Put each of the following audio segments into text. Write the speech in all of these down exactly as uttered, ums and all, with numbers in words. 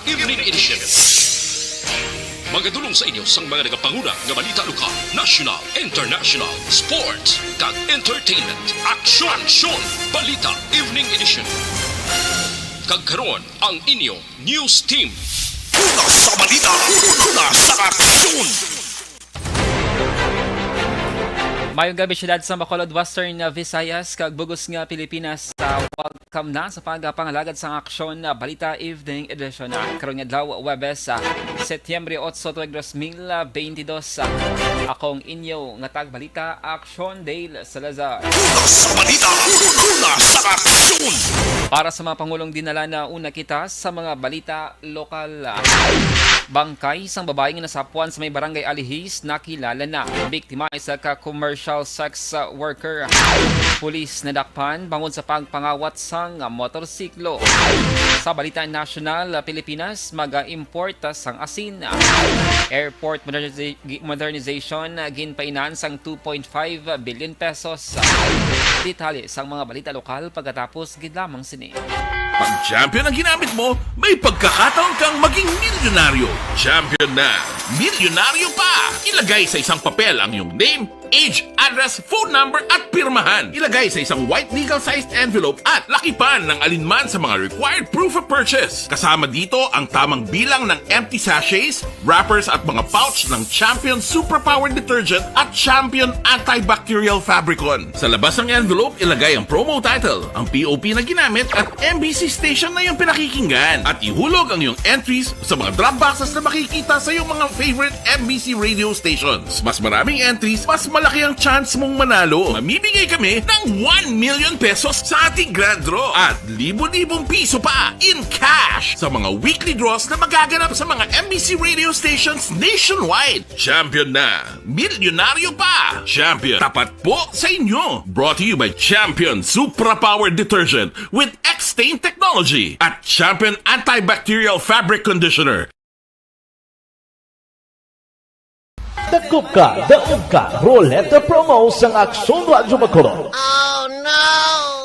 Evening Edition. Magadulong sa inyo sang mga nagapanguna nga balita lokal, national, international, sports, kag entertainment. Aksyon! Aksyon! Balita Evening Edition. Kag karon, ang inyo news team. Una sa balita, una sa aksyon. Mayong gabi, siyudad sa Bacolod, Western Visayas, kag bug-os nga Pilipinas. Sa welcome na sa pagpangalagad sang aksyon na Balita Evening Edition na karon nga adlaw, Huwebes, ah, Setyembre otso, tuig dos mil bentidós. Ah, akong inyo nga tagbalita, Aksyon Dale Salazar. Una sa balita, una sa aksyon. Para sa mga pangulong dinala na una kita sa mga balita lokal. Bangkay sang babayi nga nasapwan sa may barangay Alihis nakilala na. Biktima isa ka commercial sex worker. Pulis nadakpan bangod sa pagpangawat sang motorsiklo. Sa balita nasyonal, Pilipinas mag-import sang asin. Airport moderniza- modernization ginpainan sang two point five billion pesos. Detalye sang mga balita lokal pagkatapos gid lamang sini. Pag champion ang ginamit mo, may pagkakataon kang maging milyonaryo. Champion na, milyonaryo pa! Ilagay sa isang papel ang iyong name, age, address, phone number, at pirmahan. Ilagay sa isang white legal-sized envelope at lakipan ng alinman sa mga required proof of purchase. Kasama dito ang tamang bilang ng empty sachets, wrappers, at mga pouch ng Champion Superpower Detergent at Champion Antibacterial Fabricon. Sa labas ng envelope, ilagay ang promo title, ang P O P na ginamit, at M B C station na iyong pinakikinggan. At ihulog ang iyong entries sa mga drop boxes na makikita sa iyong mga favorite M B C radio stations. Mas maraming entries, mas malaki ang chance mong manalo. Mamimigay kami ng one million pesos sa ating grand draw at libo-libong piso pa in cash sa mga weekly draws na magaganap sa mga M B C radio stations nationwide. Champion na! Milyonaryo pa! Champion, tapat po sa inyo! Brought to you by Champion Supra Power Detergent with X-Stain Technology at Champion Antibacterial Fabric Conditioner. Dakop ka, daog ka, Roleta Promo sang Aksyon Radyo Bacolod.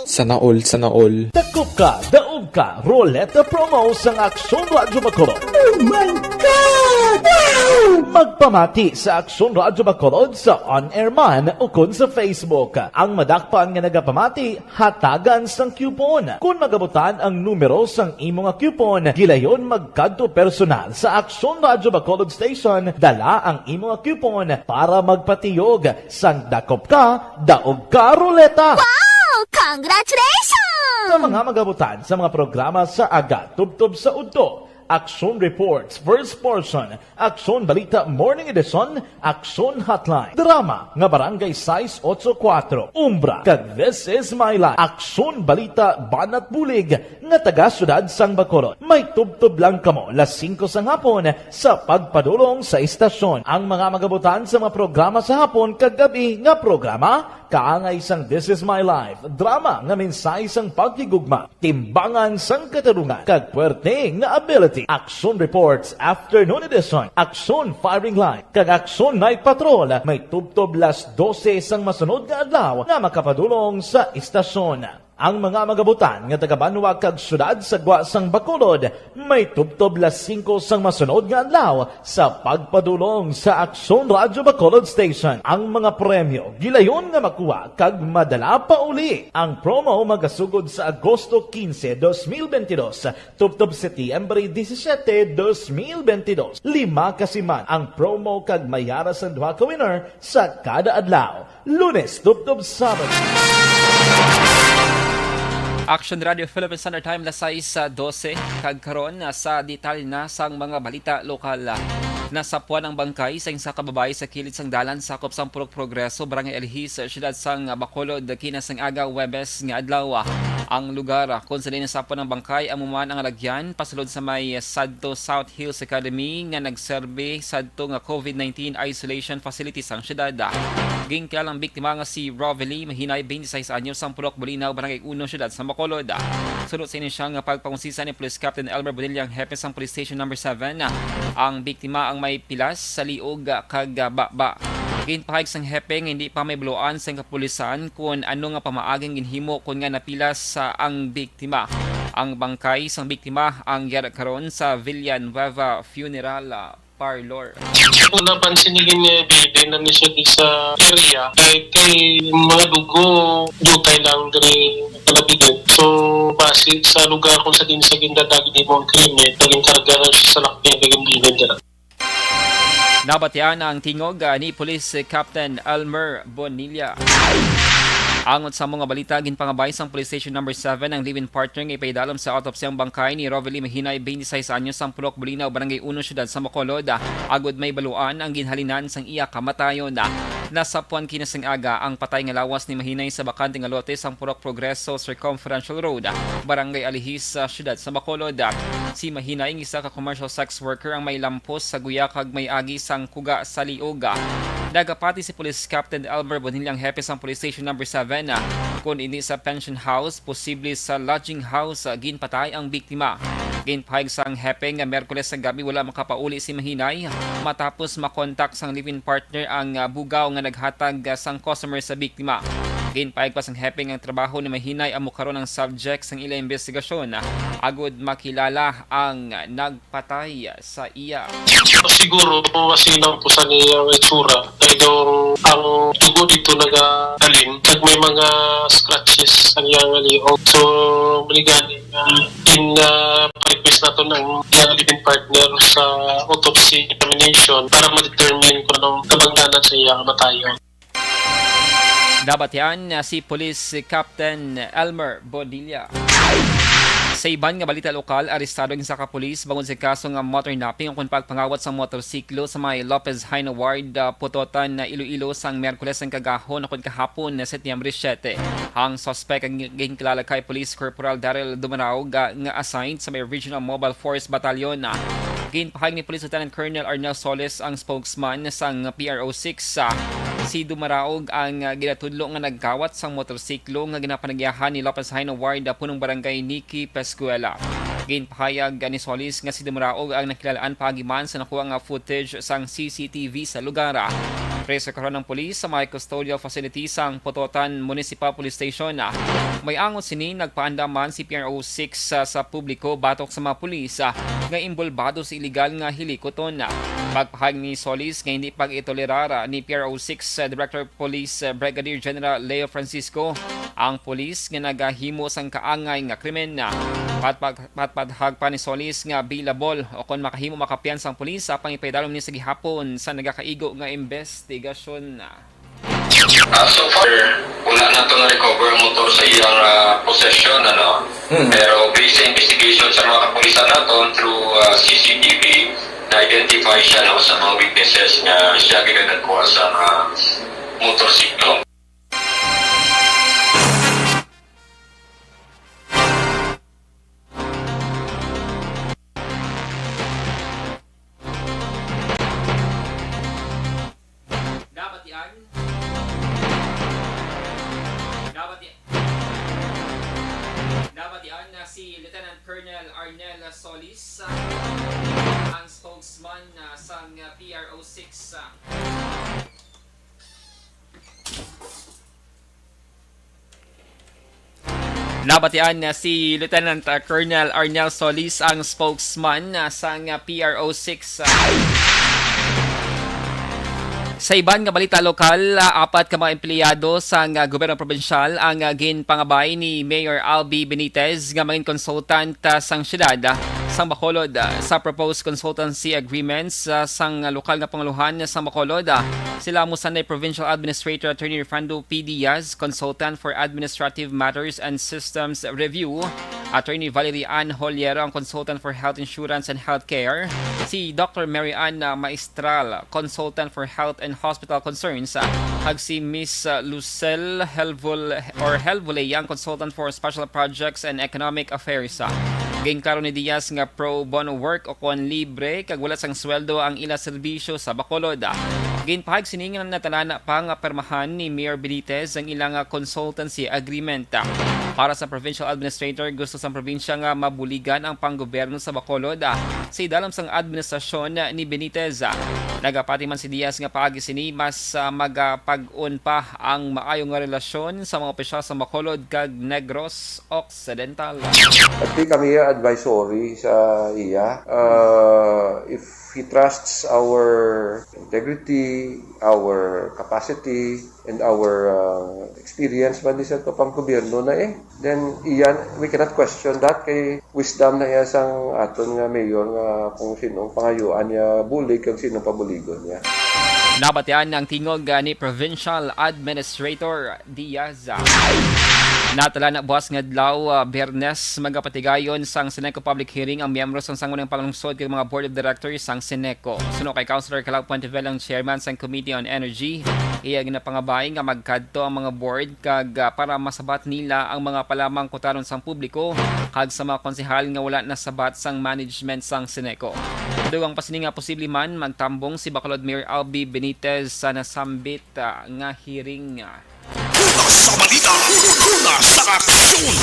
Sana all, sana all. Dakop ka, daog ka, Roleta Promo sang Aksyon Radyo Bacolod. Oh my God! Wow! Magpamati sa Aksyon Radyo Bacolod sa on-air man ukon sa Facebook. Ang madakpan nga nagapamati, hatagan sang coupon. Kon magabutan ang numero sang imo nga coupon, gilayon magkadto personal sa Aksyon Radyo Bacolod Station, dala ang imo nga coupon para magpatiyog sang dakop ka, daog ka, Roleta. Wow! Congratulations! Sa mga magabutan sa mga programa sa aga tubtob sa udto, Aksyon Reports, First Portion, Aksyon Balita Morning Edition, Aksyon Hotline, drama nga Barangay sais otso kuwatro, Umbra, kag This Is My Life, Aksyon Balita Banat Bulig nga taga Siyudad sang Bacolod. May tubtob lang kamo las singko sang hapon sa pagpadulong sa istasyon. Ang mga magabutan sa mga programa sa hapon kag gab-i nga programa, kaangay sang This Is My Life, drama nga mensahe sang paghigugma, timbangan sang katarungan, kag puwerte nga ability. Aksyon Reports, Afternoon Edition, Aksyon Firing Line, kag Aksyon Night Patrol may tubtob las dose sang masunod nga adlaw nga makapadulong sa istasyon. Ang mga magabutan nga taga-banwa kag siyudad sa gwa sang Bacolod may tubtob las singko sang masunod nga adlaw sa pagpadulong sa Aksyon Radyo Bacolod Station. Ang mga premyo gilayon nga makuha kag madala pa uli. Ang promo magasugod sa Agosto quince, dos mil veintidós, tubtob Setyembre disisiete, dos mil veintidós. Lima ka siman ang promo kag may ara sang duha ka winner sa kada adlaw. Lunes tubtob Sabado. Action Radio Philippine Standard Time, las sais, ah, dose, kag karon, ah, sa detalye na sang mga balita lokal. Ah, nasapwan ang bangkay sa isa ka babayi sa kilid sang dalan sakop sang Purok Progreso, Barangay Alihis, siyudad sang Bacolod, kinasang aga Huwebes nga adlaw. Ah, ang lugar, ah, kung sa diin nasapwan ang bangkay, amo man ang lagyan pasulod sa may Sadto South Hills Academy nga nagserbi sadto nga COVID nineteen isolation facility sang siyudad. Ginkilalang biktima nga si Rovely Mahinay, twenty-six anyos, sang Purok Bulinaw, Barangay Uno, siyudad sa Bacolod. Suno sa ini siya nga pagpangusisa ni Police Captain Elmer Bonilla, ang hepe sang Police Station Number Seven, ang biktima ang may pilas sa liog kag baba. Ginpahayag sang hepe nga hindi pa may baluan sang kapulisan kon ano nga pamaagi ang ginhimo kon nga napilas sa ang biktima. Ang bangkay sang biktima ang yara karon sa Villanueva Funeral, ah, Parlor. Kung napansin ni Gine, bebe na ni siya di sa area, kay, kay mga dugo, dutay lang diri nalabigan. So, base sa lugar kung sa din sa gindadag ni mo ang krimen, naging karga lang siya sa lakyan, naging bilin dira. Nabatian ang tingog, ah, ni Police Captain Elmer Bonilla. Angot sa mga balita, ginpangabay sang Police Station Number Seven ang live-in partner nga ipaidalom sa autopsy ang bangkay ni Rovelyn Mahinay, twenty-six anyos, sang Purok Bulinaw, Barangay Uno, Siyudad sa Bacolod, ah, agud mahibaluan ang ginhalinan sang iya kamatayon. Ah, nasapuan kina sang aga ang patay nga lawas ni Mahinay sa bakante nga lote sang Purok Progreso Circumferential Road, ah, Barangay Alihis, sa siyudad sa Bacolod. Ah, si Mahinay, ang isa ka commercial sex worker, ang may lampos sa guya kag may agi sang kuga sa liog. Nagapati si Police Captain Elmer Bonilla, ang hepe sang Police Station Number Seven, ah, kon indi sa pension house, posible sa lodging house, ah, ginpatay ang biktima. Ginpahayag sang hepe nga Miyerkules sa gabi wala makapauli si Mahinay matapos makontak sang live-in partner ang, ah, bugaw nga naghatag, ah, sang customer sa biktima. Ginpahayag pa sang hepe nga ang trabaho ni Mahinay amo karon ang subject sang ila investigasyon, ah, agud makilala ang nag patay sa iya. Siguro, kung kasi lang po sa niya ang itsura, kay daw ang dugo dito nagahalin, kag may mga scratches ang iyang liog. So, maligani nga in, ah, pa-request nato ng iyang living partner sa autopsy examination para ma-determine kung anong kabangdanan sa iya kamatayon. Nabatian na si Police Captain Elmer Bonilla. Sa iban nga balita lokal, arestado ang isa ka pulis bangod sa kaso nga motor napping ukon pagpangawat sa motorsiklo sa may Lopez Jaena Ward, ah, Pototan, Iloilo, sang Miyerkules ang kagahon ukon kahapon na Setyembre siyete. Ang suspek ang ginkilala kay Police Corporal Daryl Dumaraog, ah, nga assigned sa may Regional Mobile Force Battalion. Ginpahayag ni Police Lieutenant Colonel Arnel Solis, ang spokesman sang P R O six, ah, si Dumaraog ang, ah, ginatudlo nga nagkawat sang motorsiklo nga ginapanagyahan ni Lopez Jaena Ward, ah, punong barangay Nikki Pescuela. Ginpahayag ni Solis nga si Dumaraog ang nakilal-an paagi man sa nakuha nga footage sang C C T V sa lugar. Preso karon ang pulis sa may custodial facility sang Pototan Municipal Police Station. May angot sini, nagpaandam man si P R O six sa, sa publiko batok sa mga pulis, ah, nga inbolbado sa iligal nga hilikuton. Pagpahayag ni Solis nga hindi pag-itolerar, ah, ni P R O six, ah, Director Police, ah, Brigadier General Leo Francisco ang pulis nga nagahimo sang kaangay nga krimen. Patpag-, patpathag pa ni Solis nga bailable o kon makahimo makapiyansa ang pulis apang ipaidalom ni sa gihapon sa nagakaigo nga investigasyon. Ah, so far, wala nato na-recover ang motor sa iyang, ah, possession, ano? Hmm. Pero based sa investigation sa mga kapulisan naton through, ah, C C T V, na-identify siya, no, sa mga witnesses nga siya ginadagkuha sa, ah, motorsiklo. Nabatian. Nabati-, nabatian na si Lieutenant Colonel Arnel Solis, ah, ang spokesman, ah, sang, ah, P R O six, ah. Nabatian na si Lieutenant, ah, Colonel Arnel Solis, ang spokesman, ah, sang, ah, P R O six, ah. Sa iban nga balita lokal, ah, apat ka mga empleyado sang, ah, gobyerno probinsyal ang, ah, ginpangabay ni Mayor Albi Benitez nga mangin consultant, ah, sang siyudad, ah, sang Bacolod, ah, sa proposed consultancy agreements, ah, sang, ah, lokal nga pangulohan sang Bacolod. Ah, sila amo sanday Provincial Administrator Attorney Refrando P. Diaz, Consultant for Administrative Matters and Systems Review, Attorney Valerie Ann Holiero, ang Consultant for Health Insurance and Healthcare, si Doctor Mary Ann, ah, Maestral, Consultant for Health and Hospital Concerns, ah, kag si Miss, ah, Lucille Helvul-, or Helvulea, ang Consultant for Special Projects and Economic Affairs. Ah, ginklaro ni Diaz nga pro bono work o kon libre kag wala sang sweldo ang ila serbisyo sa Bacolod. Ginpahayag sini nga natalana pa nga pirmahan ni Mayor Benitez ang ila nga consultancy agreement. Para sa provincial administrator, gusto sang probinsya nga mabuligan ang panggobyerno sa Bacolod, ah, sa idalom sang administrasyon ni Benitez. Nagapati man si Diaz nga paagi sini mas, ah, magapag-on pa ang maayo nga relasyon sa mga opisyal sa Bacolod kag Negros Occidental. Actually, kami advisory sa iya. Uh, if he trusts our integrity, our capacity, and our uh, experience man di sa kapanggobyerno na eh, then iyan, we cannot question that kay wisdom na iya sang aton nga mayor nga kung sino ang pangayuan niya bulig kag sino pabuligon niya. Nabatian ang tingog, ah, ni Provincial Administrator Diaz. Natala na buwas nga adlaw, ah, Biyernes, magapatigayon sang Ceneco Public Hearing ang miyembro sang Sangguniang Panlungsod kag mga Board of Directors sang Ceneco. Suno kay Councilor Calao Puentevela, ang chairman sang Committee on Energy, iya ginapangabay nga magkadto ang mga board kag, ah, para masabat nila ang mga palamangkutaron sang publiko kag sa mga konsehal nga wala nasabat sang management sang Ceneco. Dugang pa sini nga posible man magtambong si Bacolod Mayor Albee Benitez sa nasambit, ah, nga hearing. Una sa balita, una sa aksyon.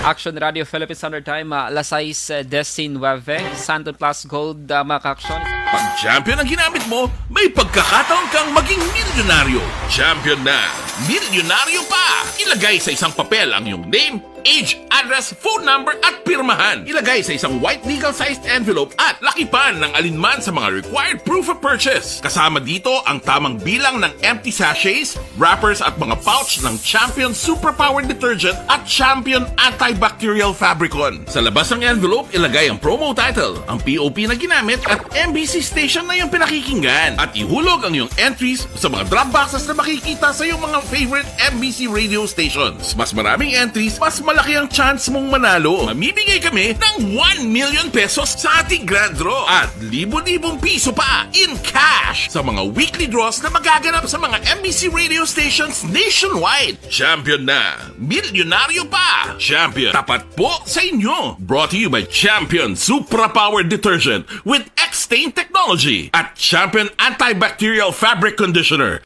Action Radio Philippine Standard Time, ah, alas sais disinwebe. Santon Plus Gold, ah, mga ka-aksyon. Pag champion ang ginamit mo, may pagkakataon kang maging milyonaryo. Champion na, milyonaryo pa! Ilagay sa isang papel ang iyong name, age, address, phone number at pirmahan. Ilagay sa isang white legal-sized envelope at lakipan ng alinman sa mga required proof of purchase. Kasama dito ang tamang bilang ng empty sachets, wrappers at mga pouch ng Champion Suprapower Detergent at Champion Antibacterial Fabricon. Sa labas ng envelope, ilagay ang promo title, ang P O P na ginamit at M B C station na iyong pinakikinggan. At ihulog ang iyong entries sa mga drop boxes na makikita sa iyong mga favorite M B C radio stations. Mas maraming entries, mas malaki ang chance mong manalo. Mamimigay kami ng one million pesos sa ating grand draw at libo-libong piso pa in cash sa mga weekly draws na magaganap sa mga M B C radio stations nationwide. Champion na! Milyonaryo pa! Champion, tapat po sa inyo! Brought to you by Champion Supra Power Detergent with X-Stain Technology at Champion Antibacterial Fabric Conditioner.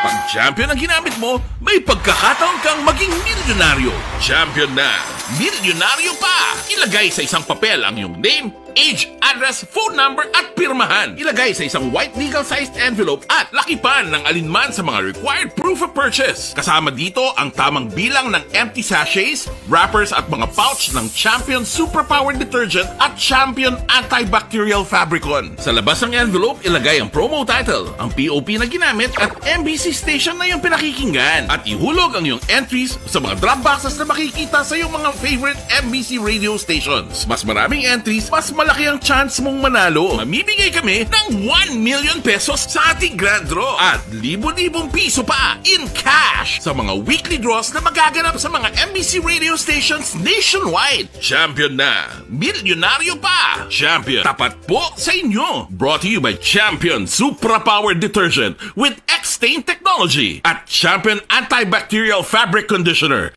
Pag champion ang ginamit mo, may pagkakataon kang maging milyonaryo. Champion na, milyonaryo pa! Ilagay sa isang papel ang iyong name, age, address, phone number at pirmahan. Ilagay sa isang white legal-sized envelope at lakipan ng alinman sa mga required proof of purchase. Kasama dito ang tamang bilang ng empty sachets, wrappers at mga pouch ng Champion Suprapower Detergent at Champion Antibacterial Fabricon. Sa labas ng envelope, ilagay ang promo title, ang P O P na ginamit at M B C station na iyong pinakikinggan. At ihulog ang iyong entries sa mga drop boxes na makikita sa iyong mga favorite M B C radio stations. Mas maraming entries, mas malaki ang chance mong manalo. Mamimigay kami ng one million pesos sa ating grand draw at libo-libong piso pa in cash sa mga weekly draws na magaganap sa mga M B C radio stations nationwide. Champion na! Milyonaryo pa! Champion, tapat po sa inyo! Brought to you by Champion Supra Power Detergent with X-Stain Technology at Champion Antibacterial Fabric Conditioner.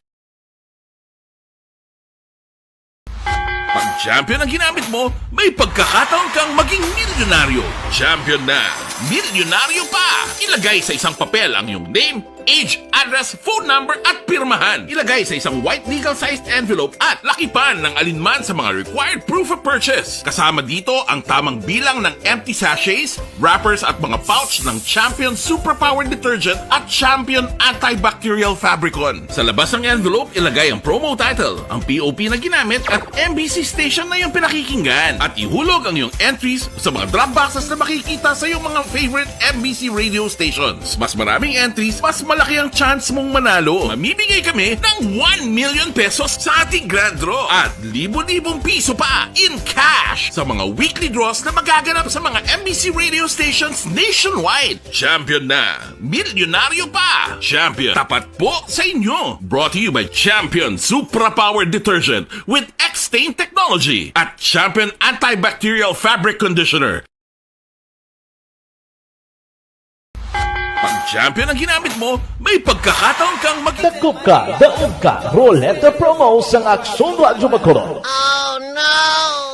Pag champion ang ginamit mo, may pagkakataon kang maging milyonaryo. Champion na! Milyonaryo pa! Ilagay sa isang papel ang iyong name, age, address, phone number at pirmahan. Ilagay sa isang white legal-sized envelope at lakipan ng alinman sa mga required proof of purchase. Kasama dito ang tamang bilang ng empty sachets, wrappers at mga pouch ng Champion Suprapower Detergent at Champion Antibacterial Fabricon. Sa labas ng envelope, ilagay ang promo title, ang P O P na ginamit at M B C station na iyong pinakikinggan. At ihulog ang iyong entries sa mga drop boxes na makikita sa iyong mga favorite M B C radio stations. Mas maraming entries, mas malaki ang chance mong manalo. Mamimigay kami ng one million pesos sa ating grand draw at libo-libong piso pa in cash sa mga weekly draws na magaganap sa mga M B C radio stations nationwide. Champion na! Milyonaryo pa! Champion, tapat po sa inyo! Brought to you by Champion Supra Power Detergent with X-Stain Technology at Champion Antibacterial Fabric Conditioner. Pag champion ang ginamit mo, may pagkakataon kang mag- Dakop ka, daog ka, Roleta Promo sang Aksyon Radyo Bacolod.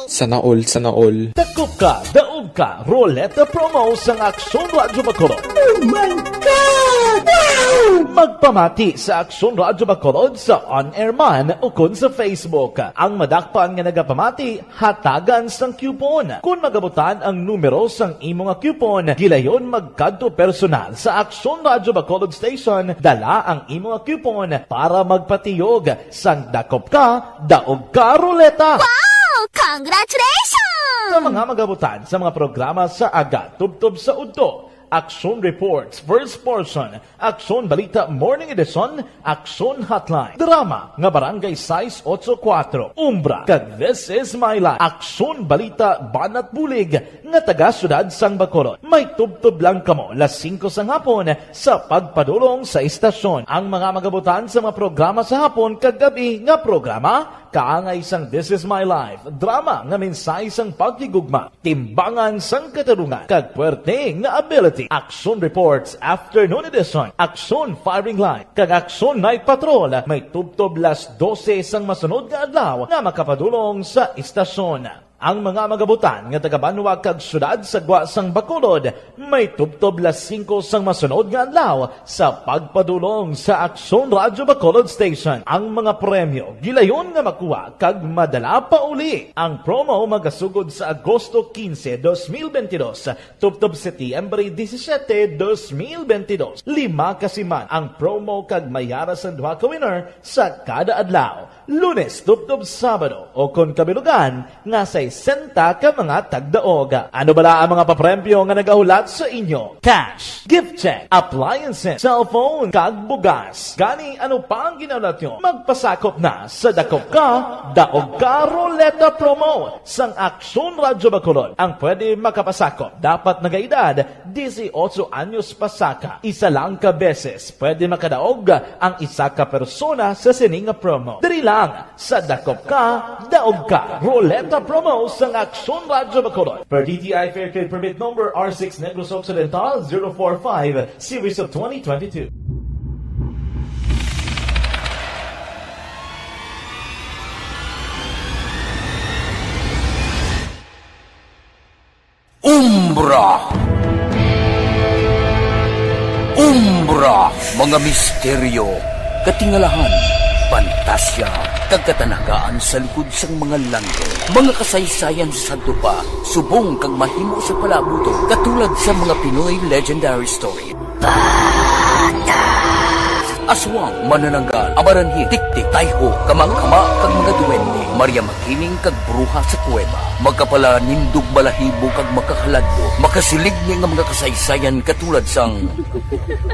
Sana all, sana all. Dakop ka, daog ka, Roleta Promo sang Aksyon Radyo Bacolod. Oh my God! Wow! Magpamati sa Aksyon Radyo Bacolod sa on-air man ukon sa Facebook. Ang madakpan nga nagapamati, hatagan sang coupon. Kon magabutan ang numero sang imo nga coupon, gilayon magkadto personal sa Aksyon Radyo Bacolod Station, dala ang imo nga coupon para magpatiyog sang Dakop Ka, Daog Ka Ruleta. Wow! Congratulations! Sa mga magabutan sa mga programa sa aga, tubtob sa udto, Aksyon Reports, First Portion, Aksyon Balita Morning Edition, Aksyon Hotline, drama nga Barangay sais otso kuwatro, Umbra, kag This Is My Life, Aksyon Balita Banat Bulig nga taga Siyudad sang Bacolod. May tubtob lang kamo las singko sang hapon sa pagpadulong sa istasyon. Ang mga magabutan sa mga programa sa hapon kag gab-i nga programa, kaangay sang This Is My Life, drama nga mensahe sang paghigugma, timbangan sang katarungan, kag puwerte nga ability. Aksyon Reports Afternoon Edition, Aksyon Firing Line, kag Aksyon Night Patrol may tubtob las dose sang masunod nga adlaw nga makapadulong sa istasyon. Ang mga magabutan nga taga-banwa kag siyudad sa gwa sang Bacolod may tubtob las singko sang masunod nga adlaw sa pagpadulong sa Aksyon Radyo Bacolod Station. Ang mga premyo gilayon nga makuha kag madala pauli. Ang promo magasugod sa Agosto quince, dos mil veintidós, tubtob Setyembre disisiete, dos mil veintidós. Lima ka siman ang promo kag may yara sang duha ka winner sa kada adlaw, Lunes tubtob Sabado, o kon kabilugan nga sesenta ka mga tagdaog. Ano bala ang mga papremyo nga nagahulat sa inyo? Cash, gift check, appliances, cellphone, kag bugas. Gani, ano pa ang ginahulat nyo? Magpasakop na sa Dakop Ka, Daog Ka Ruleta Promo sang Aksyon Radyo Bacolod. Ang pwede makapasakop dapat nagaedad disiotso anyos pasaka. Isa lang ka beses pwede makadaog ang isa ka persona sa sini nga promo. Diri lang sa Dakop Ka, Daog Ka Ruleta Promo sang Aksyon Radyo Bacolod. Per D T I Fair Trade Permit Number R six Negros Occidental zero four five, Series of twenty twenty-two. Umbra. Umbra, mga misteryo, katingalahan, pantasya, kag katanagaan sa likod sang mga langit. Mga kasaysayan sa sadto pa, subong kag mahimo sa palaabuton, katulad sa mga Pinoy legendary story. Aswang, manananggal, amaranhit, tiktik, tayho, kamangkama, kag mga duwende, Maria Makiling, kag bruha sa kuweba. Makapalanindog balahibo kag makakaladlok, makasiligni nga mga kasaysayan katulad sang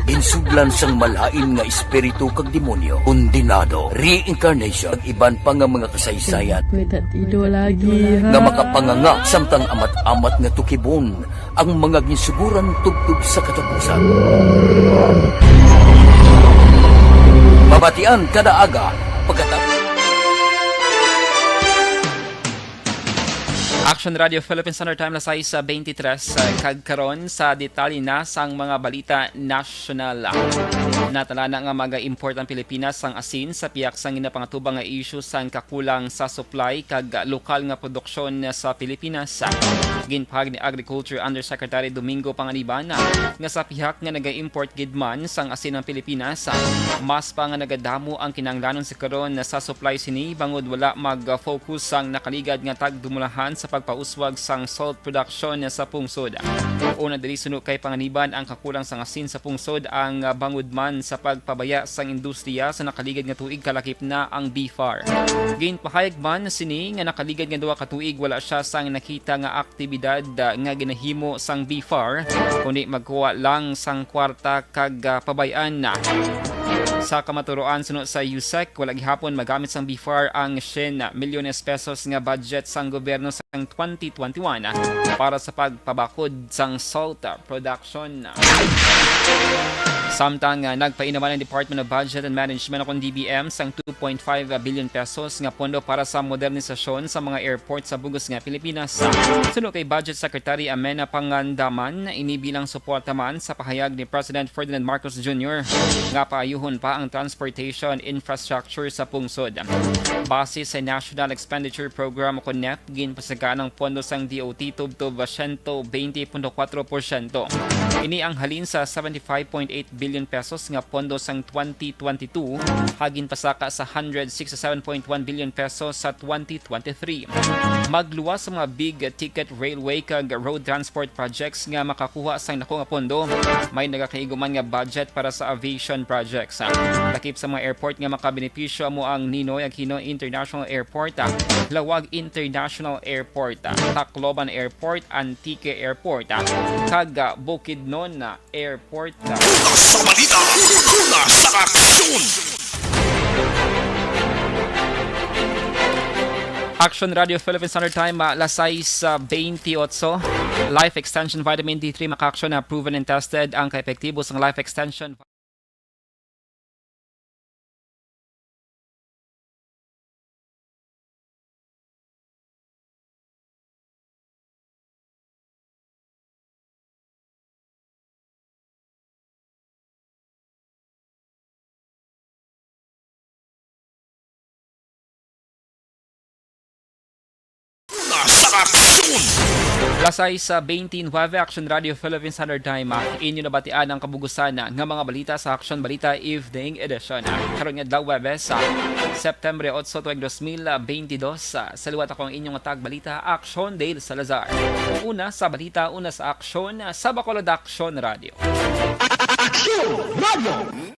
ginsudlan sang malain nga espiritu kag demonyo, kondenado, reincarnation, kag iban pa nga mga kasaysayan Wait, that ido lagi, nga ha? makapanganga samtang amat-amat nga tukibon ang mga ginsuguran tubtob sa katapusan. Mabatian kada aga pagkatapos. Action Radio Philippines Standard Time, las sais beintitrés, uh, kag karon sa detalye na sang mga balita nasyonal. Natala na nga mag-import ang Pilipinas sang asin sa pihak sang ginapangatubang nga issue sang kakulang sa supply kag lokal nga produksyon sa Pilipinas. Ginpahayag ni Agriculture Undersecretary Domingo Panganiban nga sa pihak nga naga-import gid man sang asin ang Pilipinas, mas pa nga nagadamo ang kinahanglanon sa karon sa supply sini bangod wala mag-focus sang nakaligad nga tagdumulahan sa pagpauswag sang salt production sa pungsod. Una diri, suno kay Panganiban, ang kakulang sang asin sa pungsod ang, ah, bangod man sa pagpabaya sang industriya sa nakaligad nga tuig, kalakip na ang BFAR. Ginpahayag man sini nga nakaligad nga duha ka tuig wala siya sang nakita nga aktibidad, ah, nga ginahimo sang BFAR, kundi magkuha lang sang kwarta kag, ah, pabay-an na. Sa kamaturoan, suno sa USEC, wala gihapon magamit sang BFAR ang syen milyones pesos nga budget sang gobyerno sang twenty twenty-one para sa pagpabakod sang salt production. Samtang, ah, nagpainaman ang Department of Budget and Management, o kon D B M, sang two point five billion pesos nga pondo para sa modernisasyon sa mga airport sa bug-os nga Pilipinas. Suno kay Budget Secretary Amenah Pangandaman, ini bilang suporta man sa pahayag ni President Ferdinand Marcos Junior nga paayuhon pa ang transportation infrastructure sa pungsod. Base sa National Expenditure Program, o kon NEP, ginpasagaan ang pondo sang D O T tubtob siyento beinte punto kuwatro porsyento. Ini ang halin sa seventy-five point eight billion pesos nga pondo sang twenty twenty-two, ha ginpasaka sa hundred sixty-seven point one billion pesos sa twenty twenty-three. Magluwas sa mga big ticket railway kag road transport projects nga makakuha sang dako nga pondo. May nagakaigo man nga budget para sa aviation projects. Lakip sa mga airport nga makabenepisyo amo ang Ninoy Aquino International Airport, Laoag International Airport, Tacloban Airport, Antique Airport, kag Bukidnon Airport. Una sa balita, una sa aksyon. Action Radio Philippine Standard Time, ah, las sais, ah, veintiocho. Life Extension Vitamin D three, maka-action na, proven and tested ang kaepektibo sang Life Extension. Una sa aksyon. Las sais, ah, veintinuebe, Action Radio Philippine Standard Time, ah, inyo nabatian ang kabugusan, ah, nga mga balita sa Action Balita Evening Edition, ah, karon nga adlaw, Huwebes, sa September otso, tuig dos mil bentidós. Ah, sa liwat, ako ang inyong tagbalita, Action Dale Salazar. Una sa balita, una sa aksyon, ah, sa Bacolod Action Radio. Action Radio.